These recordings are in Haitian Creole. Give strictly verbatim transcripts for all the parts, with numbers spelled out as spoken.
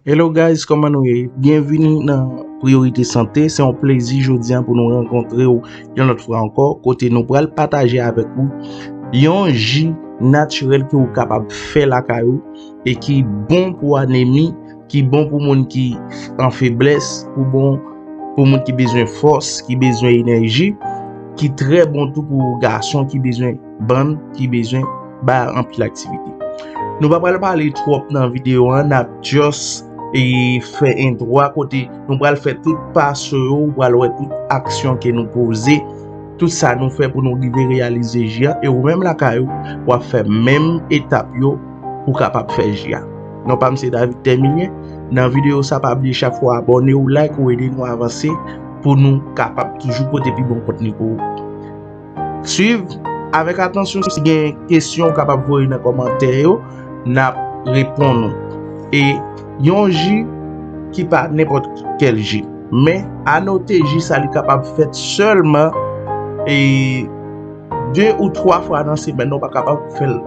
Hello guys, kòman nou ye? Byenvini nan Priyorite Sante. Se yon plezi jodi a pou nou rankontre w yon lòt fwa ankò, kote nou pral pataje avèk ou yon ji natirèl ke ou kapab fè lakay ou e ki bon pou anemi, ki bon pou moun ki an feblès, pou bon pou moun ki bezwen fòs, ki bezwen enèji, ki trè bon tou pou gason ki bezwen bann, ki bezwen bay anpil aktivite. Nou pa pral pale twòp nan videyo an, n ap just e fè entwo a kote nou pral fè tout pa sou yo, ou pral wè tout aksyon ke nou poze, tout sa nou fè pou nou rive reyalize ji a, e ou menm lakay ou, w ap fè menm etap yo pou w kapab fè ji a. Non pa m se David Termilien. Nan videyo sa, pa bliye chak fwa abòne ou, like ou, ede nou avanse pou nou kapab toujou pote pi bon kontni pou ou. Swiv avèk atansyon, si gen kesyon ou kapab voye nan kòmantè yo, n ap reponn ou. E yon ji ki pa nenpòt kèl ji. Men anote ji sa li kapab fèt sèlman e de ou twa fwa nan semèn, ou pa kapab fè l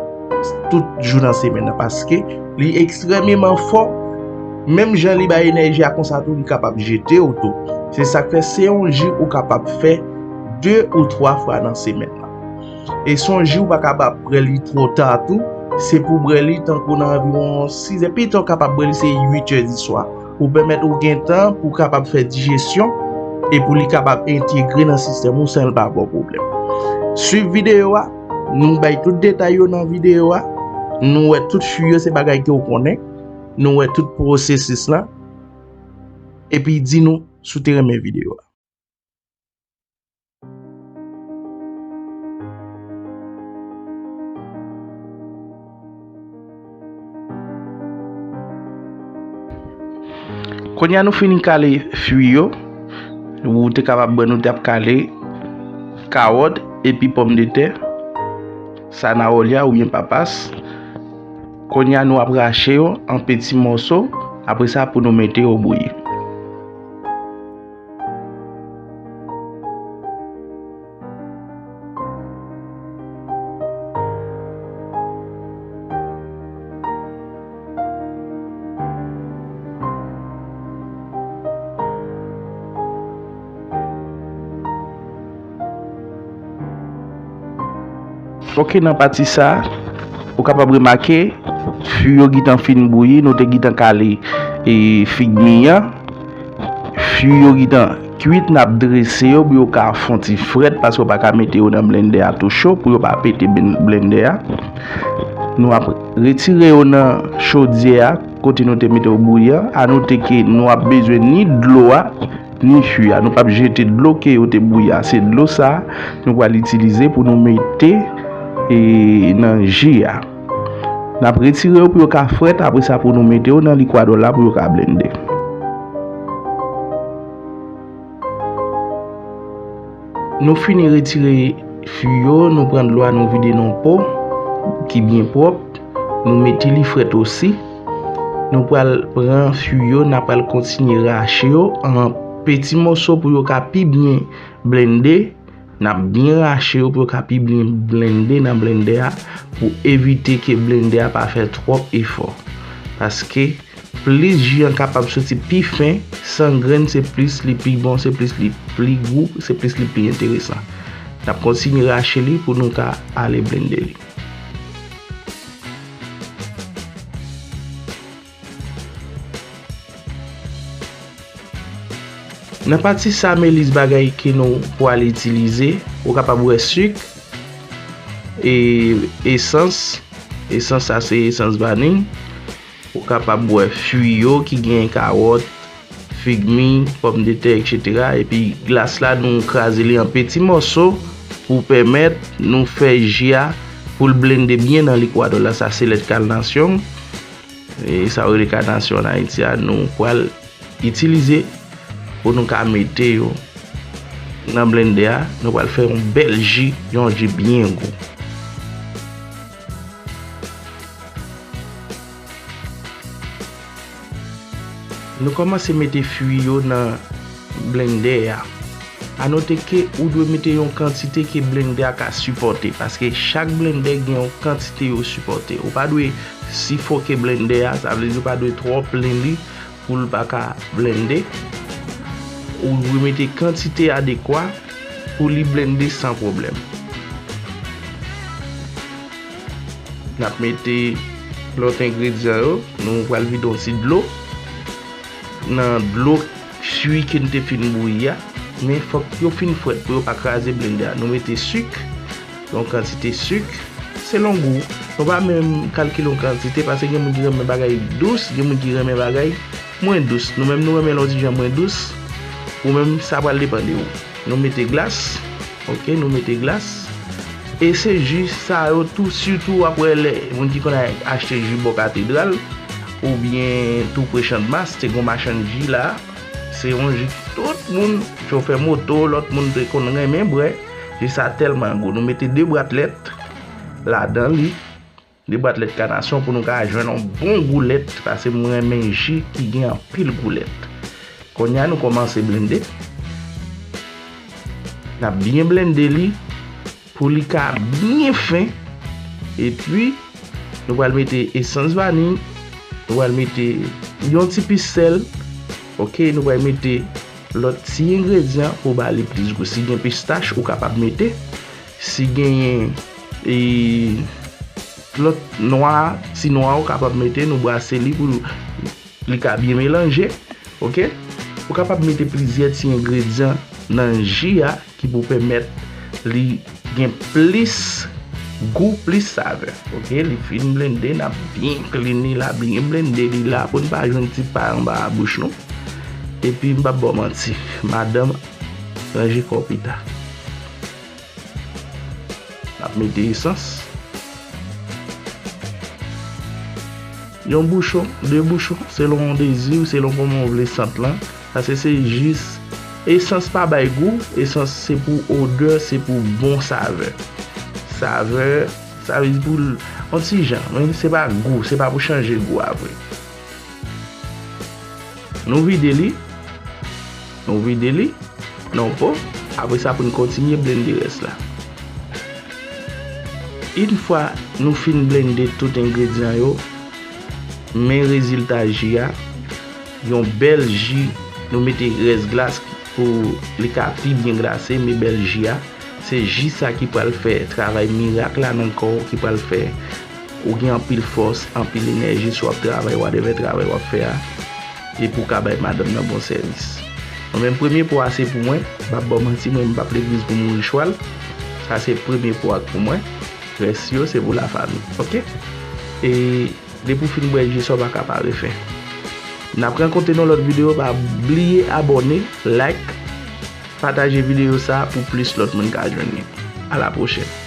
tout jou nan semèn nan paske li ekstrèmeman fò. Menm jan li bay enèji a konsa tou, li kapab jete w tou. Se sa k fè se yon ji ou kapab fè de ou twa fwa nan semèn nan. E sonje ou pa kapab bwè li twò ta tou, se pou bwè li tankou nan anviwon sizè, pito w kapab bwè li se uitè di swa. Pou pèmèt ou gen tan pou kapab fè dijesyon e pou li kapab entegre nan sistèm ou san l pa ba w pwoblèm. Swiv videyo a, nou bay tout detay yo nan videyo a, nou wè tout fwi yo se bagay ke w konnen, nou wè tout pwosesis lan, epi di nou si w te renmen videyo a. Kounye a nou fini kale fwi yo. Ou te kapab wè nou t ap kale kawòt epi pòmdetè, sanawolya oubyen papas. Kounye a nou ap rache yo an peti mòso, apre sa pou nou mete yo bouyi. Ok, nan pati sa, ou kapab remake, fwi yo gentan fin bouyi, nou te gentan kale e figmi an. Fwi yo gentan kwit, n ap drese yo pou yo ka fon ti frèt, paske w pa ka mete yo nan blendè a tou cho, pou yo pa pete blen-, blendè a. Nou ap retire yo nan chodyè a, kote nou te mete yo bouyi a. Anote ke nou ap bezwen ni dlo a, ni fwi a. Nou p ap jete dlo ke yo te bouyi a. Se dlo sa a nou pral itilize pou nou mete, e, nan ji a. N ap retire yo pou yo ka frèt, apre sa pou nou mete yo nan likwadòl la pou yo ka blende. Nou fini retire fwi yo, nou pran dlo a, nou vide nan po ki byen pwòp. Nou mete li frèt osi. Nou pral pran fwi yo, n a pral kontinye rache yo an peti mòso pou yo ka pi byen blende. N ap byen rache yo pou yo ka pi byen blende nan blendè a pou evite ke blendè a pa fè twòp efò. Paske plis ji an kapab soti pi fen, san grenn se plis li pi bon, se plis li pi gou, se plis li pi enteresan. N ap kontinye rache li pou nou ka ale blende li. Nan pati sa, melis bagay ke nou pral itilize, ou kapab wè sik, e, esans, esans sa se esans vaniy, ou kapab wè fwi yo ki gen kawòt, figmi, pòmdetè, etsetera. Epi glas la nou kraze li an peti mòso pou pèmèt nou fè ji a pou l blende byen nan likwadòl la. Sa se lèt kanasyon. E sa yo rele kanasyon ann Ayiti a, nou pral itilize pou nou ka mete yo nan blendè a. Nou pral fè yon bèl ji, yon ji byen gou. Nou kòmanse mete fwi yo nan blendè a. Anote ke ou dwe mete yon kantite ke blendè a ka sipòte, paske chak blendè gen yon kantite yo sipòte. Ou pa dwe sifoke blendè a, sa vle di ou pa dwe twò plen li pou l pa ka blende. Ou dwe mete kantite adekwa pou li blende san pwoblèm. N ap mete lòt engredyan yo. Nou pral vide yon ti dlo nan dlo fwi ke n te fin bouyi a. Men fòk yo fin frèt pou yo pa kraze blende a. Nou mete sik, yon kantite sik, selon gou. Nou pa menm kalkile yon kantite, paske gen moun ki renmen bagay dous, gen moun ki renmen bagay mwen dous. Nou menm, nou renmen lòt ti jan mwen dous. Ou menm, sa pral depann de ou. Nou mete glas, oke, nou mete glas. E se ji sa yo tou, sitou w ap wè lè moun ki konn al achte ji bò katedral, oubyen tou pre Channmas, te gon machann ji la. Se yon ji tout moun, chofè moto, lòt moun te konn renmen bwè. Ji sa tèlman gou. Nou mete de bwat lèt ladan li, de bwat lèt kanasyon pou nou ka jwenn yon bon gou lèt, paske mwen renmen ji ki gen anpil gou lèt. Kounye a, nou kòmanse blende. N ap byen blende li pou li ka byen fen. Epi, nou pral mete esans vaniy. Nou pral mete yon ti pis sèl. Oke, nou pral mete lòt ti engredyan pou ba li plis gou. Si gen pistach, ou kapab mete. Si genyen, e, lòt nwa, ti nwa, ou kapab mete. Nou brase li pou li ka byen melanje. Oke? Ou kapab mete plizyè ti engredyan nan ji a ki pou pèmèt li gen plis gou, plis savè. Oke? Li fin blende, n ap byen clean li la, byen blende li la pou n pa jwenn ti pa anba bouch nou. Epi, m p ap ba w manti, madanm, ranje kò w pita. N ap mete esans. Yon bouchon, de bouchon, selon dezi w, selon kòman w vle sant lan. Paske se jis, esans pa bay gou, esans se pou odè, se pou bon savè. Savè, sa vle di pou l, yon ti jan, men se pa gou, se pa pou chanje gou a vre. Nou vide li. Nou vide li nan yon po. Apre sa, pou n kontinye blende rès la. Yon fwa nou fin blende tout engredyan yo, men rezilta ji a, yon bèl ji, nou mete rès glas pou li ka pi byen glase, men bèl ji a. Se ji sa ki pral fè travay mirak la nan kò w, ki pral fè ou gen anpil fòs, anpil enèji si w ap travay, whatever travay w ap fè a, epi w ka bay madanm nan bon sèvis. Mwen menm, premye po a se pou mwen, m p ap ba w manti, mwen menm m p ap legliz pou mouri chwal. Sa se premye po a k pou mwen. Rès yo se pou lafanmi, oke? E depi w fin bwè ji sa, w pa ka pa refen. N ap rankontre nan lòt videyo, pa bliye abòne, like, pataje videyo sa pou plis lòt moun ka jwenn li. A la pwochèn.